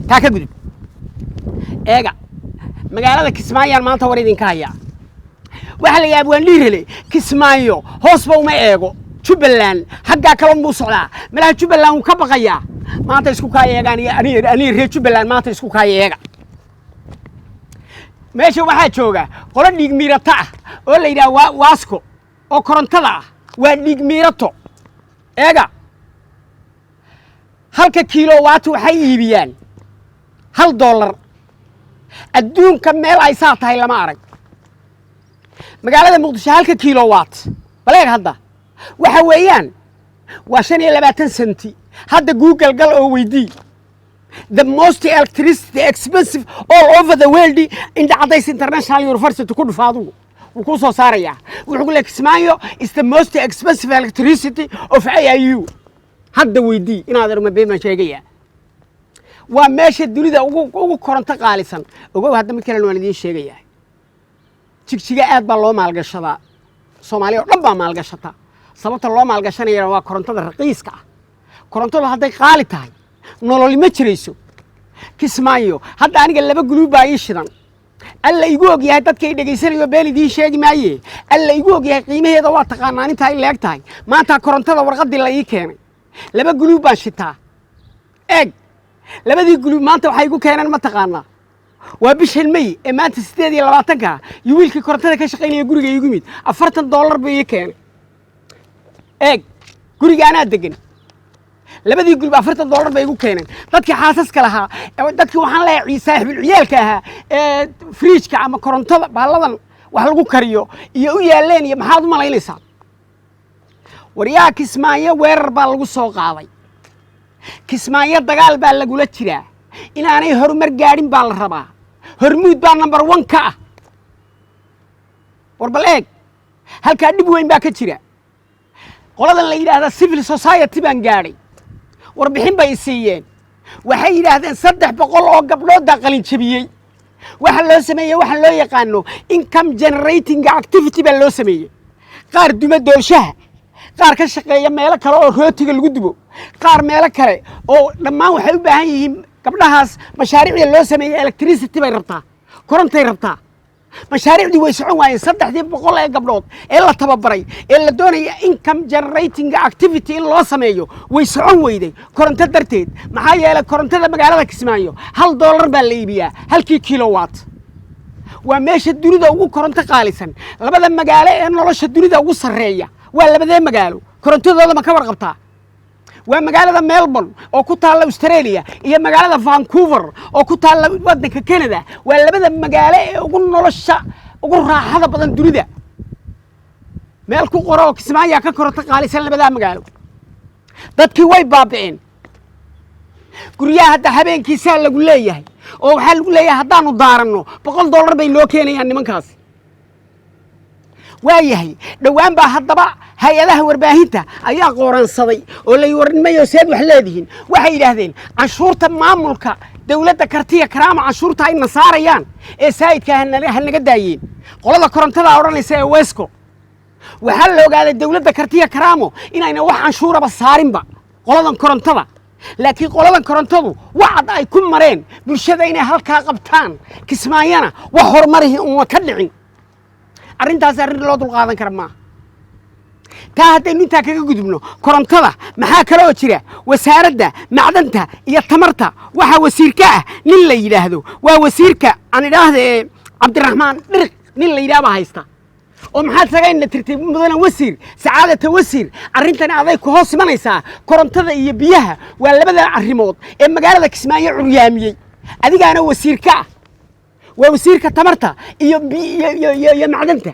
Taa ka gudub. Eega, magaalada Kismaayaan maanta war idinka hayaa. Waxaa la yaab waan dhiirele Kismaayo hoosba uma eego. Jubbaland xaggaa kale muu socdaa. Malaha Jubbaland wuu ka baqayaa. Maanta isku kaa eegaan iyo aniga reer Jubbaland maanta isku kaa eega. Meesha waxaa jooga qolo dhiig miirato ah oo la yidhaha Wasco oo korontada ah. Waa dhiig miirato. Eega, halka kilowatt waxay iibiyaan $1. Adduunka meel ay saa tahay lama arag. Magaalada Muqdisho halka kilowatt, baleeg hadda, waxa weeyaan waa 25 senti. Hadda Google gal oo weydii "the most electricity expensive all over the world". Inda Cadays International University ku dhufa adugu, wuu kuu soo saarayaa. Wuxuu ku leeyahay Kismaayo is the most expensive electricity of AIU. Hadda weydii inaad arma been baan sheegayaa. Waa meesha dunida ugu koronto qaalisan. Ogow, hadda mid kalena waan idiin sheegayaa. Jigjiga aad baa loo maalgashadaa. Soomaaliya oo dhan baa maalgashata. Sababta loo maalgashanayana waa korontada raqiiska ah. Korontadu hadday qaali tahay, nololi ma jirayso. Kismaayo hadda aniga laba guluub baa ii shidan. Alla igu og yahay, dadka i dhegaysanayo, been idiin sheegi maaye. Alla igu og yahay, qiimaheeda waa taqaanaa inta ay leeg tahay. Maanta korontada warqaddii la ii keenay, laba guluub baan shitaa. Eeg, labadii guluub maanta waxay igu keeneen ma taqaanaa? Waa bishan May ee maanta 28-ka iyo wiilkii korontada ka shaqaynaya guriga iigu yimid, $40 buu ii keenay. Eeg, guriga anaa degan, labadii gulub $40 bay igu keeneen. Dadkii xaasaska lahaa, dadkii waxaan leeyahay saaxiibul ciyaalka ahaa ee fridge-ka ama korontada bahalladan wax lagu kariyo iyo u yaaleen iyo maxaad u malaynaysaa? Waryaa, Kismaayo weerar baa lagu soo qaaday. Kismaayo dagaal baa lagula jiraa. Inaanay horumar gaadhin baa la rabaa. Hormuud baa number one ka ah. War bal eeg, halkaa dhib weyn baa ka jira. Qoladan la yidhaahda civil society baan gaadhay, warbixin bay siiyeen. Waxay yidhaahdeen 300 oo gabdhooddaa qalin jabiyey. Waxa loo sameeyey waxa loo yaqaano income generating activity baa loo sameeyey. Qaar duma doolshaha, qaar ka shaqeeya meelo kale oo rootiga lagu dubo, qaar meelo kale oo dhammaan waxay u baahan yihiin gabdhahaas mashaariicda loo sameeyey. Electricity bay rabtaa, korontay rabtaa. Mashaariicdii way socon waayeen. 300-dii ee gabdhood ee la tababaray ee la doonaya income generating activity in loo sameeyo way socon weyday koronto darteed. Maxaa yeelay, korontada magaalada Kismaayo $1 baa la iibiyaa halkii kilowatt. Waa meesha dunida ugu koronto qaalisan. Labada magaalo ee nolosha dunida ugu sarreeya waa labadee magaalo? Korontadooda ma ka warqabtaa? Waa magaalada Melbourne oo ku taalla Australia iyo magaalada Vancouver oo ku taalla waddanka Canada. Waa labada magaalo ee ugu nolosha ugu raaxada badan dunida. Meel ku qoro oo Kismaayaa ka koronto qaalisan labadaa magaalo. Dadkii way baaba'een. Guryaha hadda habeenkii saa lagu leeyahay oo waxaa lagu leeyahay haddaanu daaranno $100 bay noo keenayaan nimankaasi. Waa yahay, dhowaan baa haddaba hay-adaha warbaahinta ayaa qooransaday oo lay warnimayo seed wax leedihiin. Waxay yidhaahdeen canshuurta maamulka dowladda Kartiya Karaama, canshuurta ayna saarayaan ee saa'idka hanaga daayeen. Qolada korontada odhanaysa ee Wesco, waxaa la ogaaday dowladda Kartiya Karaamo inayna wax canshuuraba saarinba qoladan korontada, laakiin qoladan korontadu wacad ay ku mareen bulshada inay halkaa qabtaan. Kismaayana wax horumarihi uuna ka dhicin. Arrintaas arrin loo dulqaadan kara maaha. Taa haddaynu intaa kaga gudubno korontada, maxaa kaloo jira? Wasaaradda macdanta iyo tamarta waxaa wasiirka ah nin la yidhaahdo, waa wasiirka aan idhaahda ee Cabdiraxmaan Dhiriq nin la yidhaah baa haysta. Oo maxaad isaga tirtay, mudane wasiir, sacaadata wasiir? Arrintani aday ku hoos imanaysaa. Korontada iyo biyaha waa labada arrimood ee magaalada Kismaayo curyaamiyey. Adigaana wasiirka ah, waa wasiirka tamarta iyo macdanta.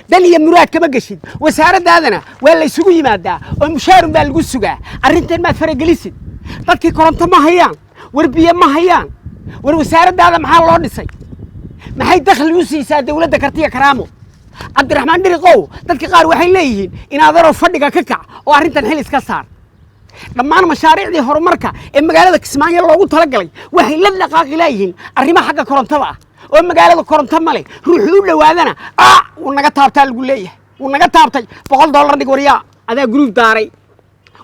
Dan iyo muraad kama geshid. Wasaaraddaadana waa la isugu yimaadaa oo mushaarun baa lagu sugaa. Arrintan maad faragelisid? Dadkii koronto ma hayaan, war biyo ma hayaan. War wasaaraddaada maxaa loo dhisay? Maxay dakhli u siisaa dowladda Kartiya Karaamo? Cabdiraxmaan Dhiriqow, dadka qaar waxay leeyihiin inaadaroo fadhiga ka kac oo arrintan xil iska saar. Dhammaan mashaariicdii horumarka ee magaalada Kismaayo loogu talagalay waxay la dhaqaaqi laayihiin arrimo xagga korontada ah oo magaalada koronto ma leh. Ruuxuu u dhowaadana ah wuu naga taabtaa lagu leeyahay, wuu naga taabtay, $100 dhig. Waryaa, adaa guruub daaray.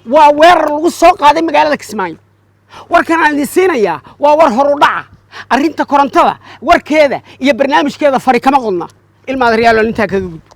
Waa weerar lagu soo qaaday magaalada Kismaayo. Warkan aan idin siinayaa waa war horu dhaca. Arrinta korontada warkeeda iyo barnaamijkeeda fari kama qodna. Ilmaad riyaalon intaa kaga gudbo.